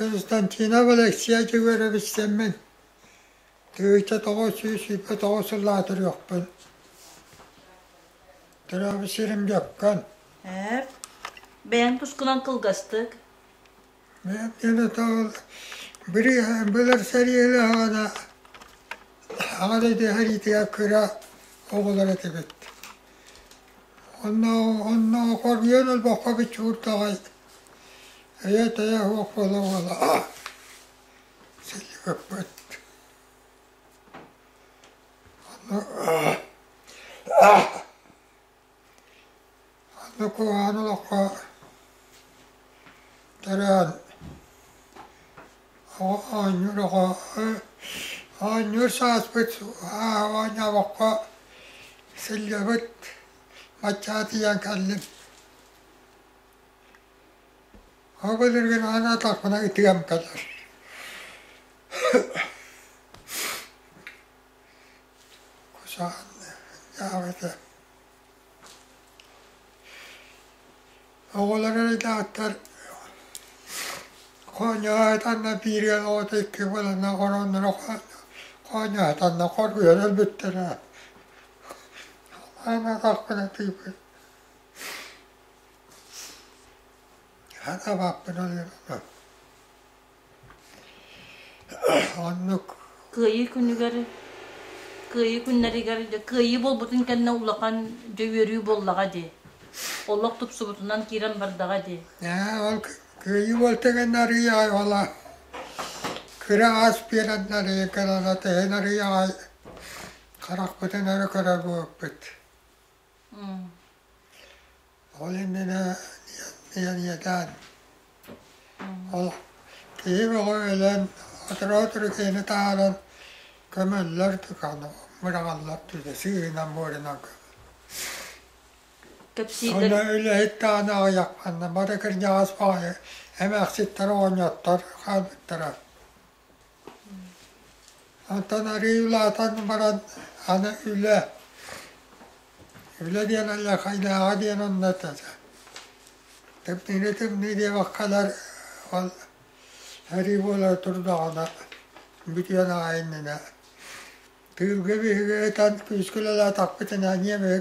Константинов Алексей Егоровичтаммын 1929 сыллаах төрүөхпүн. Төрөөбүт сирим Дьөккөн. Эр, бэйэҥ тускунан кылгастык. Былыр сэриилэһэҕинэ Аҕа дойду сэриитигэр кыра оҕолор этибит. Онно онно хоргуйан өлбөххө биччуурдаҕай эйэ-тэйэ суох буола-буола сылдьыбыппыт. Онно куһаҕан олоххо төрөөн оонньуур оҕо оонньуур сааспыт оонньообокко сылдьабыт баччаҕа тиийэн кэллим. Ол былыргын анаатахпына ытыам кэлэр. Кусаан дьаабыта. Оҕолор эрдэҕиттэр хоонньоһо бииргэ оҕото икки буоланна хоронноро хоонньоһотонно хоргуйан өлбүттэрэ. Анаатахпына тыыппыт. Санаабаппын ол Оннук. Кыайыы күнүгэр, кыайыы күннэригэр кыайыы буолбутун кэннэ улахан дьэ үөрүү буоллаҕа дии. Олох тупсубутунан киирэн бардаҕа дии. Ээ, ол кыайыы буолта кэннэ арыый аҕай ола кыра ас биэрэннэр кэлэн тэһин арыый аҕай харахпытын өрө көрөр буолбуппут. Ол иннинэ ийэниэтээн ол киһи бөҕө өлөн оторо-отору киһини таһааран көмөллөр туканы быраҕаллар түһэ сыыһынан буорунан Кэпсииллэр Онно үлэһит даҕаны аҕыйахпанна бары кырдьаҕас баҕайы эмээхситтэр оҕонньоттор хаалбыттара. Онтон арыый улаатан баран аны үлэ, үлэ диэн аллархайдааҕа диэн онно этэ. Тымныыны тымныы диэбэккэлэр ол сэрии буола турдаҕына бүтүөн аҕай иннинэ тыылга биһиги ытан күүскэ үлэлээтэхпитинэ ньиэмэһи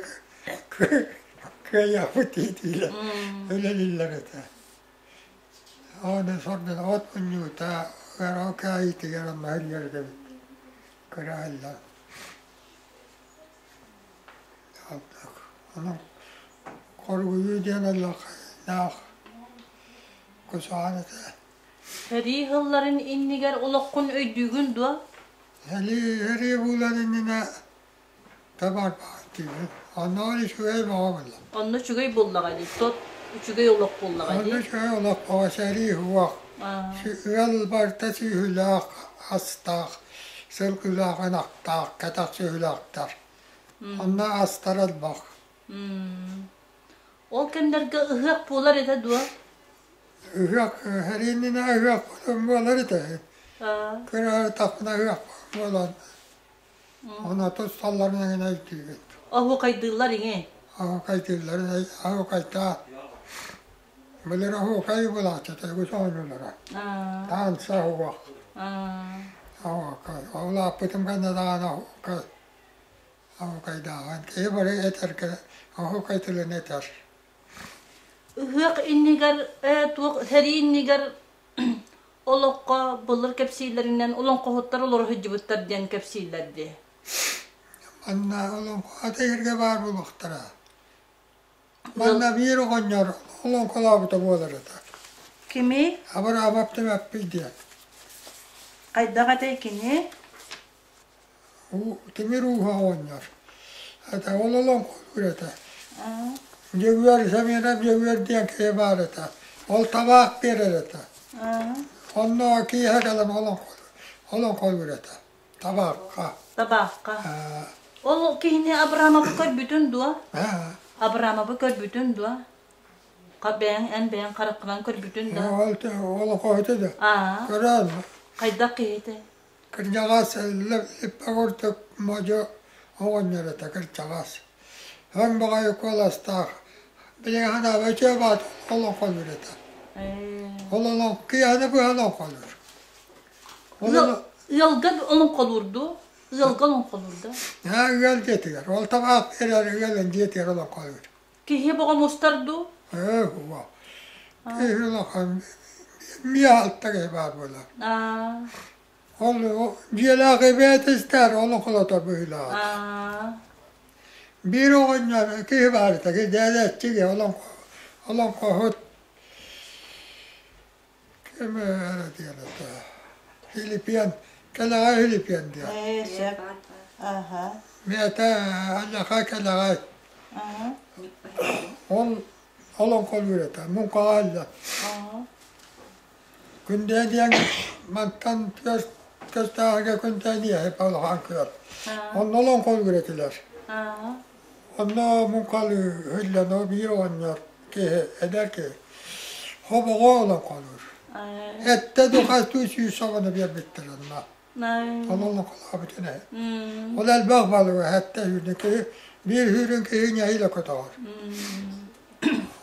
кыайыахпыт дии үлэлииллэр этэ. Ону сордон от мунньуута ыарахан кээһиитигэр онно иһиллэр эбит кыра иһиллэр. Ону хоргуйуу диэн ыллахайдаах кусаҕан этэ. Сэрии сылларын иннигэр олоххун өйдүүгүн дуо? Сэрии сэрии буолар иннинэ табаарбаҕа тиийбит. Онно үчүгэй бөҕө буолла. Онно үчүгэй буоллаҕа дии, тот үчүгэй олох буоллаҕа Онно дии. үчүгэй олох бөҕө сэрии суох. Ыал барыта сүөһүлээх, астаах, сылгылаах, ынахтаах, кэтэх сүөһүлээхтэр. Онно астара элбэх. Ол кэмнэргэ ыһыах буолар этэ дуо? Ыһыах сэрии иннинэ ыһыах буолар этэ. Кыра тахпына ыһыах буолан Оны тусталларын эҥин өйдүүбүт. Оһуокайдыыллар иҥи. Оһуокайдыылларын оһуокайдаат. Былыр оһуокай булааччыта үгүс оонньуулара. Таанса оһуох. Оһуокай. Улааппытым кэннэ даҕаны оһуокай. Оһуокайдааҕын. Киһи бары этэргэ оһуокай тылын этэр. Ыһыах иннигэр, туох сэрии иннигэр Олоххо былыр кэпсииллэринэн олоҥхоһуттар олоро сылдьыбыттар диэн кэпсииллэр дии. Манна олоҥхо ата баар буолуохтара. Манна биир оҕонньор олоҥхолообута буолар этэ. Кими? Абыраабап Түмэппий диэн. Хайдах этэй кини? Тимир ууһа оҕонньор. Это ол олоҥхолуур этэ. Дьөгүөр Семенов Дьөгүөр диэн киһи баар этэ. Ол табаах биэрэр этэ. Онно киэһэ кэлэн олоҥхолуур этэ. Табаахха. Табаахха. Ол киһини Абрамовы көрбүтүн дуо? Абрамовы көрбүтүн дуо? Бэйэҥ эн бэйэҥ хараххынан көрбүтүн да? Ол олоҥхоһута да. Көрөн. Хайдах киһи Кырдьаҕас липпэ курдук модьу оҕонньор этэ кырдьаҕас. Өҥ баҕайы куоластаах, билигин ханаабай үтүө баат олоҥхолуур этэ. Ол олоҥ киэһэни быһа олоҥхолуур. Ол Ыалга олоҥхолуур дуу? Ыалга олоҥхолуур да? Аа, ыал дьиэтигэр. Ол табаах биэрэр ыалын дьиэтигэр олоҥхолуур. Киһи боҕо мустар дуу? Ээ, уо. Киһи улахан миэ алта киһи баар буолар. Ол дьиэлээх эбээтистэр олоҥхолотор быһыылааҕа. Биир оҕонньор киһи баар этэ, дээдээччигэ олоҥхо олоҥхоһут ким эрэ диэн этэ. Филиппиэн, кэлэҕэй Филиппиэн диэн. Ээ, сөп. Аха. Миэтэ аллаха кэлэҕэй. Ол олоҥхолуур этэ, муҥхаҕа ылла. Күндэ диэн мантан көстөөҕүгэ күндэ диэһи улахан күөл. Онно олоҥхолуур этилэр. Онно муҥхалыы иһиллэн ол биир оҕонньор киһи, эдэр киһи хобоҕо олоҥхолуур. Эттэ ду хастыы сүүс саҕана биэрбиттэр онно. Ол олоҥхолообутун иһин. Ол элбэх балыга сэттэ сүүрдэ киһи биир сүүрүн киһи нэһиилэ көтөҕөр.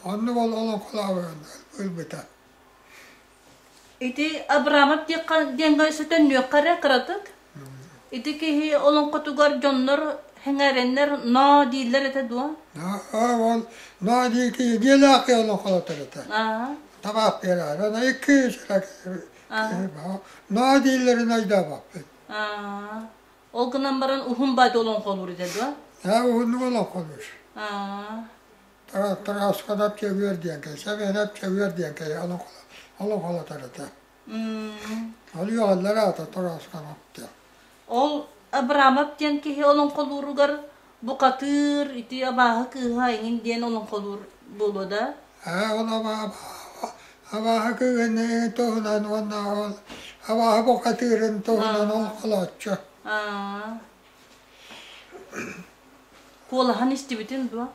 Оннук ол олоҥхолообутун ылбыта. Ити Абрамов диэҥҥэ сөтөннүөххэ эрэ кыратык. Ити киһи олоҥхотугар дьоннор сэҥээрэннэр ноо дииллэр этэ дуо? Ол ноо дии киһи дьиэлээх киһи олоҥхолотор этэ. Табаах биэрээр. Ана икки ноо дииллэрин өйдөөбөппүн. Ол гынан баран уһун баайда олоҥхолуур этэ дуо? Уһуннук олоҥхолуур. Тарасканап Дьөгүөр диэн киһи, Сэмэнэп Дьөгүөр диэн киһи олоҥхолотор этэ. Ол үөҕэллэр аата Тарасканап диэн. Ол Абрамов диэн киһи олоҥхолууругар букатыыр ити абааһы кыыһа эҥин диэн олоҥхолуур буолуо да? Ээ, ол абааһы кыыһын туһунан уонна ол абааһы букатыырын туһунан олоҥхолооччу. Куолаһын истибитин дуо?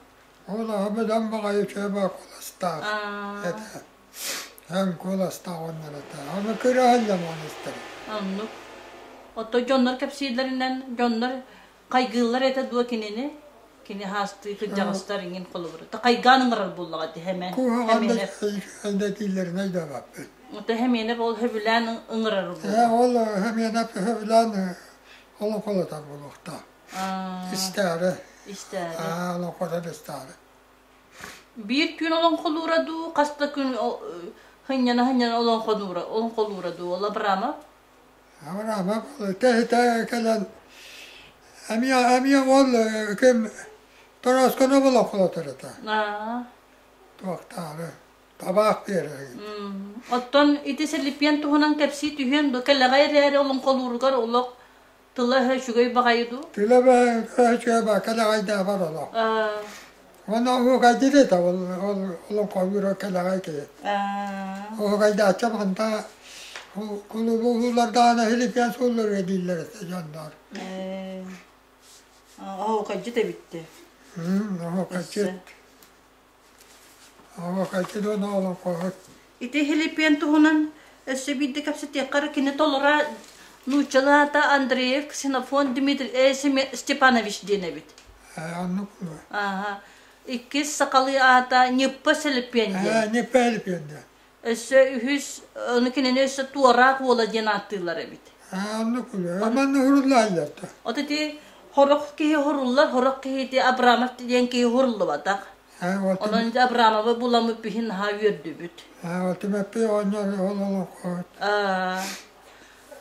Ол аһа баҕайы үчүгэй куоластаах этэ. Эн куоластаах оннор этэ. Аны кыраһаллам оны истэрим. Оннук. Ото дьоннор кэпсииллэринэн дьоннор хайгыыллар этэ дуо кинини? Кини хаастыы кырдьаҕастар иҥин холобура. Та хайгаан ыҥырар буоллаҕа ити хэмэн. Куһаҕан эндэтиилэрин өйдөөбөппүн. Ото хэмиэнэ ол хөбүлээн ыҥырар буолла. Ээ ол хэмиэнэ хөбүлээн олоҥхолотор буолуохтаах. Истээри. Истээри. Аа, олоҥхотон истээри. Биир күн олоҥхолуура дуу, хас да күн сынньана-сынньана олоҥхолуура, олоҥхолуура дуу, ол Абрамов? Абрамов тэһитэ кэлэн эмиэ эмиэ ол ким Тарасканов олоҥхолотор этэ. Аа. Туохтаары табаах биэрэр. Оттон ити Селипиэн туһунан кэпсии түһүөн дуо? Кэлэҕэй эрээри олоҥхолууругар олох Тыла-өһө үчүгэй баҕайы дуу? Тыла-өһө үчүгэй баҕайы, кэлэҕэйдээбэт олох. Уонна оһуокайдыыр этэ ол олоҥхолуура кэлэҕэй киһи. Оһуокайдааччы манта кулубу уһуулардаҕына Филиппиан суолларыа дииллэр этэ дьоннор. Оһуокайдьыт эбитти. Оһуокайдьыт. Оһуокайдьыт уонна олоҥхоһут. Ити Филиппиэн туһунан өссө биирдэ кэпсэтиэххэ эрэ кини толоро нууччалаата Андреев Ксенофон Дмитрий Степанович диэн эбит. Оннук Ааха. Иккис сахалыы аата Ньыппа Селиппиэн диэн. Ньыппа Селиппиэн диэн. Өссө үһүс, ону кинини өссө Туораах уола диэн ааттыыллар эбит. Оннук Манна хуруллааллар да. От ити хорох киһи хоруллар, хорох киһи ити Абрамов диэн киһи хоруллубатах. Онон Абрамовы буламмыт биһин наһаа үөрдүбүт. Түмэппий оҕонньор ол олоҥхоһут.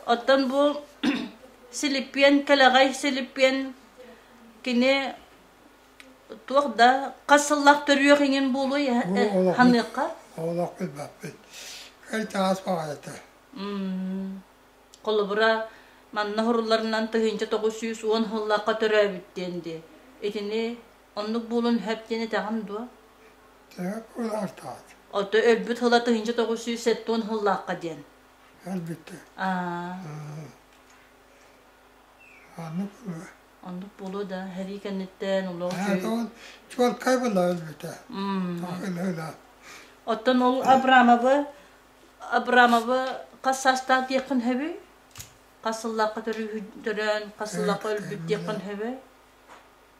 Оттон бу Силиппиэн кэлэҕэй Силиппиэн кини туох да хас сыллаах төрүөх иҥин буолуой ханыахха? Олох билбэппит. Кырдьаҕас баҕайыта. Холобура, манна хорулларынан 1910 сыллаахха төрөөбүт диэн дии. Итини оннук буолун сөп диэн этэҕин дуо? Төһө буолаартаат? Ото өлбүт сыла 1970 сыллаахха диэн. Өлбүттэ. Аа. Оннук буолуо. Оннук буолуо да, сэрии кэнниттэн олох Чуолкай буолла өлбүтэ. Оттон ол Абрамовы Абрамовы хас саастаах диэххин сөбүй? Хас сыллаахха төрөөн, хас сыллаахха өлбүт диэххин сөбүй?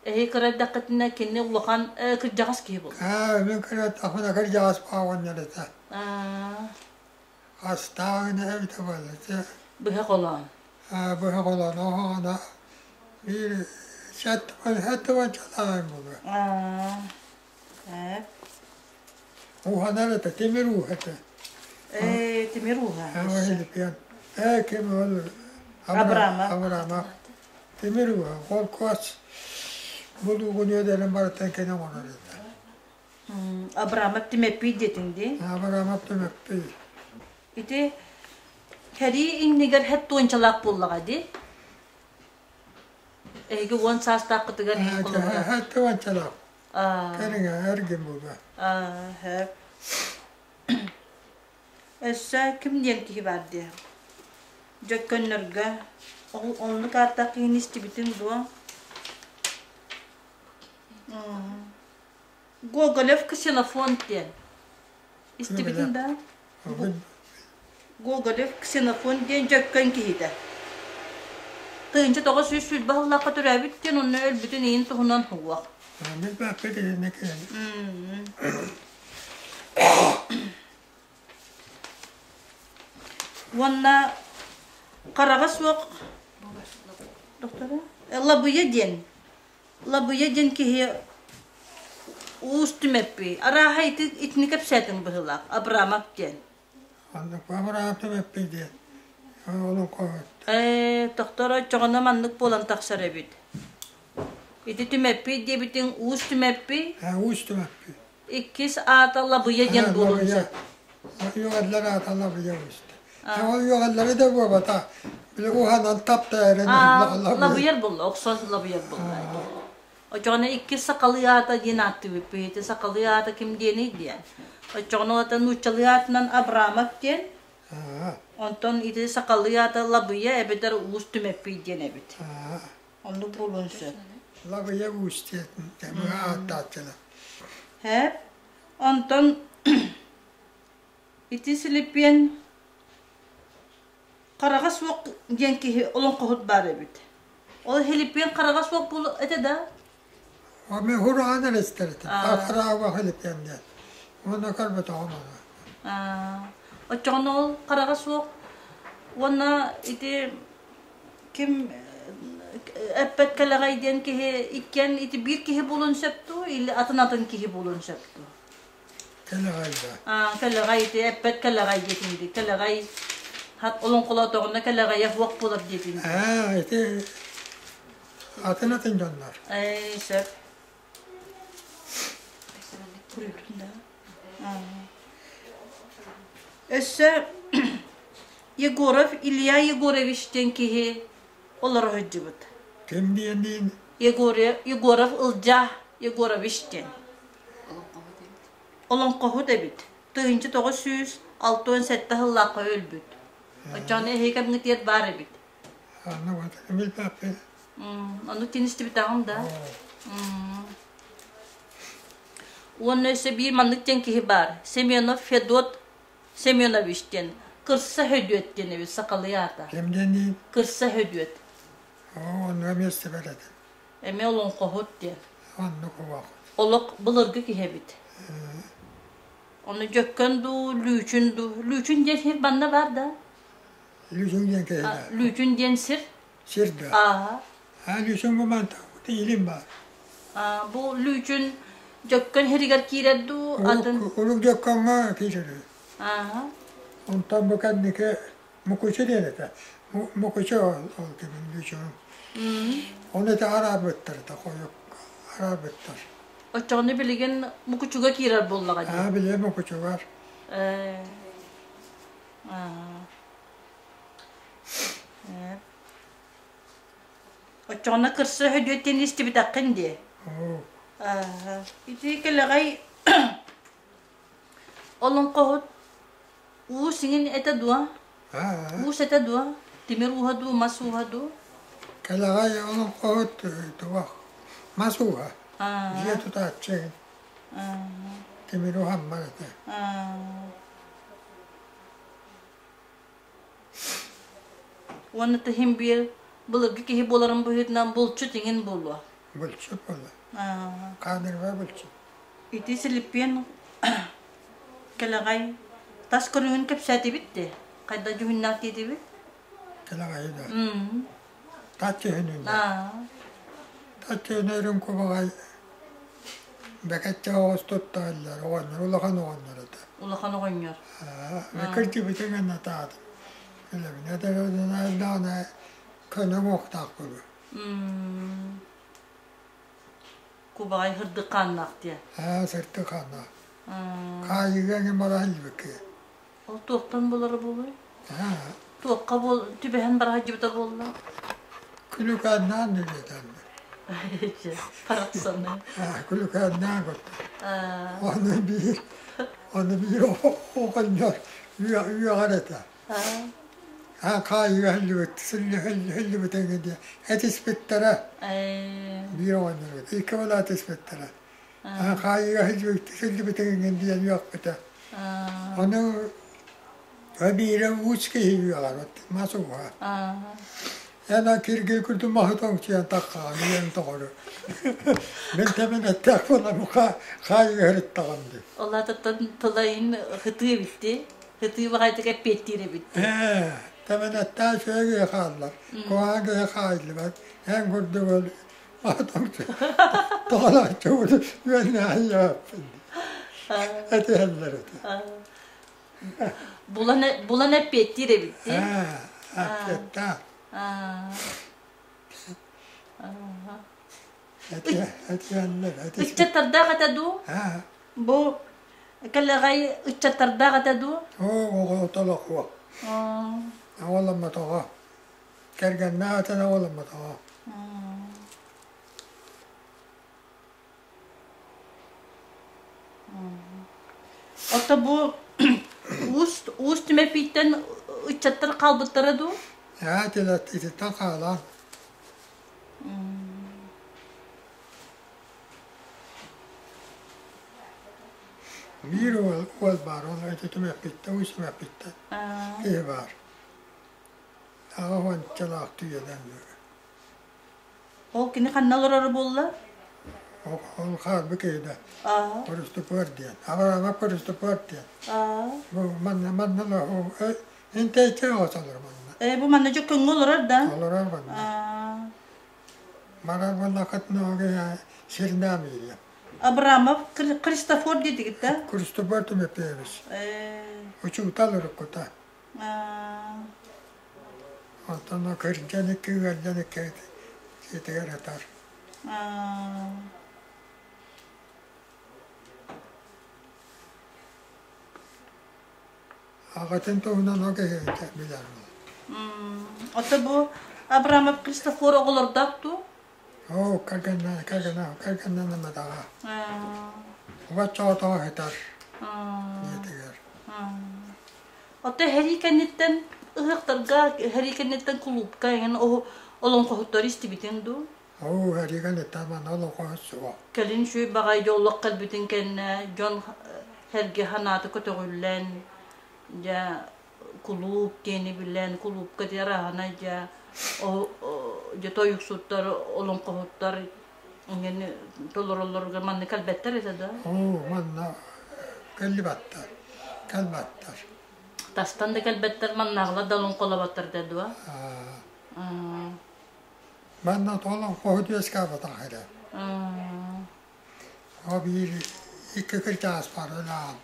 Эһи кыра эрдэххитинэ кини улахан кырдьаҕас киһи буолла. Аа, мин кыра эрдэхпинэ кырдьаҕас баҕа оҕонньор этэ. Астааҕына эбитэ буолла. Быһа холоон. Быһа холоон оһоҕуна биир 77 чалааҕым буолуо. Ууһанар этэ, тимир ууһа этэ. Тимир ууһа. Филиппиан. Ким ол? Абрамов. Абрамов. Тимир ууһа. Холкуос булуугун үөдэрин барыттан кини оҥорор этэ. Абрамов Тимэппий диэтиҥ дии. Абрамов Тимэппий. Ити сэрии иннигэр хэт туончалаах буоллаҕа дии. Эһиги 10 саастааххытыгар иһин холобура. Хэт туончалаах. Кэриҥэ эргин буолла. Сөп. Өссө ким диэн киһи баар дии? Дьөккөннөргө оннук ааттаах киһини истибитиҥ дуо? Гоголев Ксенофонт диэн. Истибитиҥ да? Гоголев Ксенофонт диэн дьөккөн киһитэ. 1920 сыллаахха төрөөбүт диэн онно өлбүтүн иһин туһунан суох. Мин бааппыт итиннэ кэлэн. Уонна хараҕа суох доктора Лабыйа диэн Лабыйа диэн киһи уус Түмэппий. Арааһа ити итини кэпсээтиҥ быһыылаах Абрамов диэн. Абрамов Түмэппий диэн. Олоҥхоһут. Тохтор оччоҕуна маннык буолан тахсар эбит. Ити Түмэппий диэбитиҥ Уус Түмэппий. Уус Түмэппий. Иккис аата Лабыйа диэн буолуон сөп. Үөҕэллэр аата Лабыйа уста. Ол үөҕэллэри да буолбата. Били уһанан тапта эрэн Лабыйар буолла, охсон лабыйар буолла. Оччоҕуна иккис сахалыы аата диэн ааттыыбыт ити сахалыы аата ким диэний диэн. Оччоҕуна аата нууччалыы аатынан Абрамов диэн. Онтон ити сахалыы аата Лабыйа эбэтэр Уус Түмэппий диэн эбит. Оннук буолуон сөп. Лабыйа Уус диэн ааттааччылар. Һээп. Онтон ити Силиппиэн хараҕа суох диэн киһи олоҥхоһут баар эбит. Ол Хилиппиэн хараҕа суох буолу этэ да? Мен хураан эрэ истэр этим. Хараҕа Хилиппиэн диэн. Уонна көрбөтөҕүм оны. Оччоҕуна ол хараҕа суох уонна ити ким эппэт кэлэҕэй диэн киһи иккиэн ити биир киһи буолуон сөп дуу или атын-атын киһи буолуон сөп дуу? Кэлэҕэй да. Кэлэҕэй ити эппэт кэлэҕэй диэтиҥ дии. Кэлэҕэй хат олоҥхолоотоҕуна кэлэҕэйэ суох буолар диэтиҥ. Ити атын-атын дьоннор. Сөп. Өссө Егоров Илья Егорович диэн киһи олоро сылдьыбыт. Ким диэниин? Егоров Ылдьаа Егорович диэн. Олоҥхоһут эбит. 1967 сыллаахха өлбүт. Оччоҕуна эһиги кэмҥитигэр баар эбит. Билбэппин. Ону тинистибитэҕим да. Уонна өссө биир маннык диэн киһи баар. Семенов Федот Семенович диэн. Кырса Хөдүөт диэн эбит сахалыы аата. Ким диэний? Кырса Хөдүөт. Онно эмиэ истибэт этим. Эмиэ олоҥхоһут диэн. Оннук уох. Олох былыргы киһи эбит. Ону Дьөккөн дуу, Лүүчүн дуу. Лүүчүн диэн сир манна баар да? Лүүчүн диэн киһи да. Лүүчүн диэн сир. Сир да. Ааha. Лүүчүн бу манта илим баар. Бу Лүүчүн Дьөккөн сиригэр киирэр дуу, атын? Улук Дьөккөҥҥө киирэр. Ааha. Онтон бу кэнники Мукучу диэн этэ. Мукучу ол кимин Лүүчүн. Оны ити араарбыттар этэ, хойук араарбыттар. Оччоҕуна билигин Мукучуга киирэр буоллаҕа дии. Аа, билигин Мукучугар. Оччоҕуна кырса Хөдүөт диэн истибитэххин дии. Ити кэлэҕэй олоҥхоһут уус иҥин этэ дуо? Уус этэ дуо? Тимир ууһа дуу, мас ууһа дуу? Кэлэҕэй олоҥхоһут туох мас ууһа. Дьиэ тутааччы. Тимир уһаммар этэ. Уонна тыһым биир былыргы киһи буоларын быһыытынан булчут иҥин буолуо. Булчут буолла. Каадырба булчут. Ити Силиппиэн кэлэҕэй. Тас көрүҥүн кэпсээтибит дии. Хайда дьүһүннээх диэтибит? Кэлэҕэйи да. Таччы үһүнүн да. Таччы үһүнүн кубаҕай бэкэччэ оҕус тутталлар оҕонньор улахан оҕонньор этэ. Улахан оҕонньор. Кырдьыбытын гына таатым. Билэбин этэ көнө уҥуохтаах буолуо. Кубаҕай сырдык хааннаах диye. Аа, сырдык хааннаах. Хаайыыга эҥин бара сылдьыбыккы. Ол туохтан булара буолуой? Туохха буол түбэһэн бара сылдьыбыта буолла? Күлүкээннээн үлэтэннэ. Парахсаны. Күлүкээннээн курдук. Оны биир, оны биир оҕонньор үөҕэр этэ. Хаайыыга сылдьыбыт, сылдьыбыт эҥин диye этиспиттэрэ. Биир оҕонньор икки балаа этиспиттэрэ. Хаайыыга сылдьыбыт эҥин диэн үөхпүтэ. Ону биирэ уус киһи үөҕэр, мас ууһа. Эн киргил курдук маһы тоҥсуйан таххаҕын, ийэҥ тоҕору. Мин тэмин эттээх буолан хаайыыга сырыттаҕым дии. Ол аатыттан тылайын хытыы эбитти. Хытыы баҕайытык эппиэттиир эбит. Ээ, тэмин эттээх үчүгэй киһи хааллар. Куһаҕан киһи хаайыллыбат. Эн курдук ол маһы тоҥсуйан тоҕолооччубут үөннээхин дьаһаппын дии. Этиһэллэр этэ. Булан, булан эппиэттиир эбит дии. Эппиэттээх. Ыччаттардаах этэ дуу? Бу кэлэҕэй ыччаттардаах этэ дуу? Оо, оҕо толохуо. Оҕоломмотоҕо. Кэргэннээх этэн оҕоломмотоҕо. Ото бу уус уус Түмэпийтэн ыччаттар хаалбыттара дуу? Ээ, ититтэн хаалан. Биир уол, уол баар, ол ити Түмэпийтэн, уус Түмэпийтэн киһи баар. Аҕа уончалаах түйэнэн Ол кини ханна олороро буолла? Ол хаалбыт киһитэ. Хөрүстүпүөр диэн. Абараама Хөрүстүпүөр диэн. Бу манна манна интэйчэ оҕосолор манна. Э бу манна дьөккөҥҥө олорор да? Олорор манна. Манар буоллаххытына сирнээн биэриэм. Абрамов Христофор диэтигит да? Христофор Тимофеевич. Учуутал уруккута. Онтон кырдьан икки ыалдьан икки дьиэтигэр ытар. Аҕатын туһунан ол киһи билэр. Ото бу Абрамов Христофор оҕолордоох дуу? Оо, кэргэннэ, кэргэнэ, кэргэннэммэтэҕэ. Убаччоҕотоҕо сытар дьиэтигэр. Ото сэрии кэнниттэн ыһыахтарга сэрии кэнниттэн кулуупка эҥин олоҥхоһуттары истибитиҥ дуу? Оо, сэрии кэнниттэн манна олоҥхоһут суох. Кэлин үчүгэй баҕайы дьоллох кэлбитин кэннэ дьон сэргэ санаата көтөҕүллэн, дьэ кулууп диэни билэн, кулуупка дьэ арааһынай дьэ дьэ тойуксуттар, олоҥхоһуттар эҥин толороллоругар манна кэлбэттэр этэ да? Оо, манна кэллибаттар, кэлбаттар. Тастан да кэлбэттэр, маннааҕылар да олоҥхолоботтор да дуо? Манна олоҥхоһут үөскээбэтэх эрэ. О биир икки кырдьаҕас баар өлөөн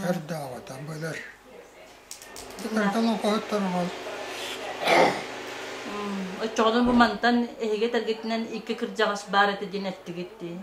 өрдөөҕүтэ былыр. Олоҥхоһуттар оҕол Оччоҕуна бу мантан эһиги этэргитинэн икки кырдьаҕас баар этэ диэн эттигит дии.